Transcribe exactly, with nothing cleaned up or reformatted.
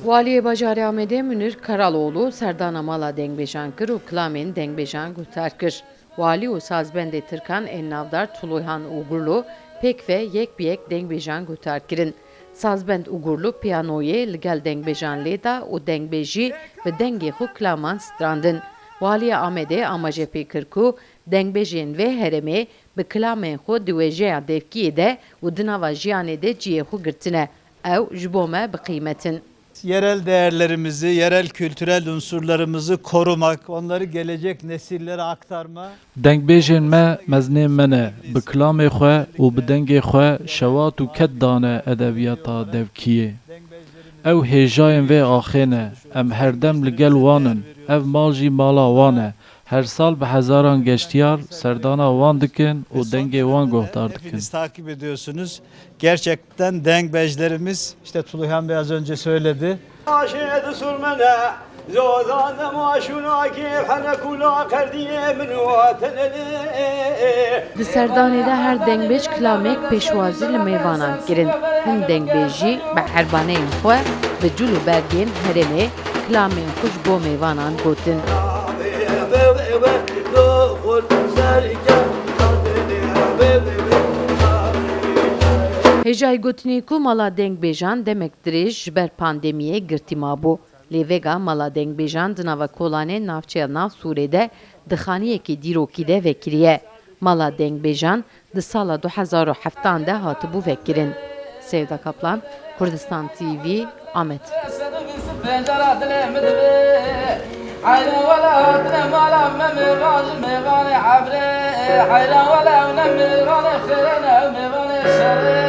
Waliyê bajarê Amedê Munîr Karaloğlu serdana mala dengbêjan kir û kilamên dengbêjan guhdar kir. Walî û sazbendê tirkan ên navdar Tuluhan Ugurlu pêk ve yek bi yek dengbêjan guhdar kirin. Sazbend Ugurlu piyanoyê li gel dengbêjan lê da û dengbêjî bi dengê xwe kilaman strandin. Waliya Amedê amaje pê kir ku dengbêjên vê herêmê bi kilamên xwe di wêjeya devkiyê de û di nava jiyanê de cihê xwe girtine. Ew ji bo me bi qîmet in. Yerel değerlerimizi, yerel kültürel unsurlarımızı korumak, onları gelecek nesillere aktarma. Dengbêjên me mezinên me ne, bi kilamê xwe û bi dengê xwe şewat û ked dane edebiyata devkiyê. Ew hêjayên vê axê ne, em herdem li gel wan in, ev mal jî mala wan e. Her sal bi hezaran geştiyar serdana wan dikin û dengê wan guhdar dikin. Hepiniz takip ediyorsunuz. Gerçekten dengbejlerimiz, işte Tuluhan Bey az önce söyledi. Aşê di surmene, zozan de maşûna kê hene kula qerdiyê min û tenelê. Di serdanê de her dengbêj kilamek pêşwazî li mêvanan kirin. Hin dengbêjî bi herbaneyên xwe, bi cûl û bergên herêmê kilamên xwe ji bo mêvanan gotin. Hêjayî gotinê ku mala dengbêjan demek dirêj ji ber pandemiyê girtî mabû. Lê vêga mala dengbêjan di nava kolanên navçeya Nav Sûrê de di xaniyekî dîrokî de vekiriye. Mala dengbêjan di sala du hezar û heftan de hatibû vekirin. Sevda Kaplan, Kurdistan T V, Amed. Heyran wele hatine mala me mêvan ji mêvanê ebrê. Heyran wele ew ne mêvanê xêrê ne, ew mêvanê şerê.